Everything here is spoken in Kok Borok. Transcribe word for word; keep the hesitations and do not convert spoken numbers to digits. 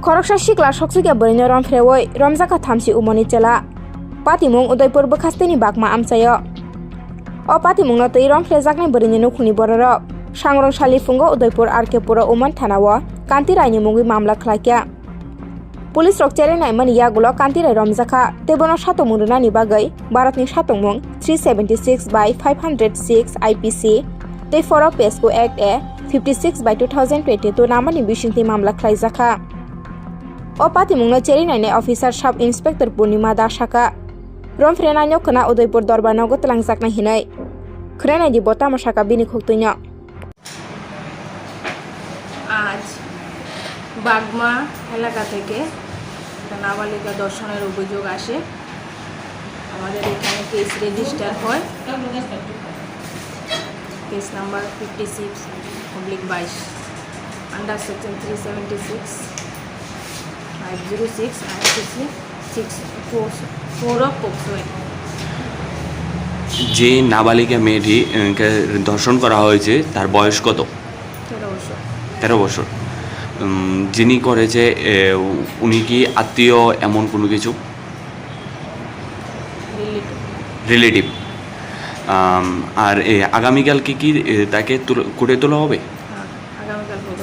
Khoroksa sikla soksukya bwrwino romphrewi romjakha thamsi umoni chwla. Patimung Udaipur bwkhasteni Bagma amchaio. O patimungno twi romphrejaknai bwrwini nukhungni bororok sangrong saliphungo Udaipur R K puro Umon thanao Kanti Raini mungwi mamla khlaikha. Police rok cherwi naimani yagulo Kanti Rai romjakha tei bono satongmung rwnani bagwi Bharatni satongmung three seventy six by five hundred six I P C tei Foro Pesco Act A fifty six by two thousand twenty two namani bisingtwi mamla khlaijakha. O patimungno cherwi nainai officer Sub Inspector Purnima Das sakha, romphrenaino khwna Udaipur dorbar nogo twlangjaknai hinwi. Khwnainaidi bo tamo sakha bini khuktwino. আজ বাগমা এলাকা থেকে একটা নাবালিকা ধর্ষণের অভিযোগ আসে। আমাদের এখানে কেস রেজিস্টার হয়, case number fifty six oblique বাইশ, under section three seventy six, five zero six, IPC six four, four of POCSO act. যে নাবালিকা মেয়েটি, আহ, কে ধর্ষণ করা হয়েছে, তার বয়স কত? তেরো বছর। তেরো বছর। উম, যিনি করেছে, এ, উনি কি আত্মীয় এমন কোনো কিছু? রিলেটিভ। রিলেটিভ। আম, আর, এ, আগামীকালকে কি, এ, তাকে তুল-, কোর্টে তোলা হবে? হ্যাঁ, আগামীকাল হবে।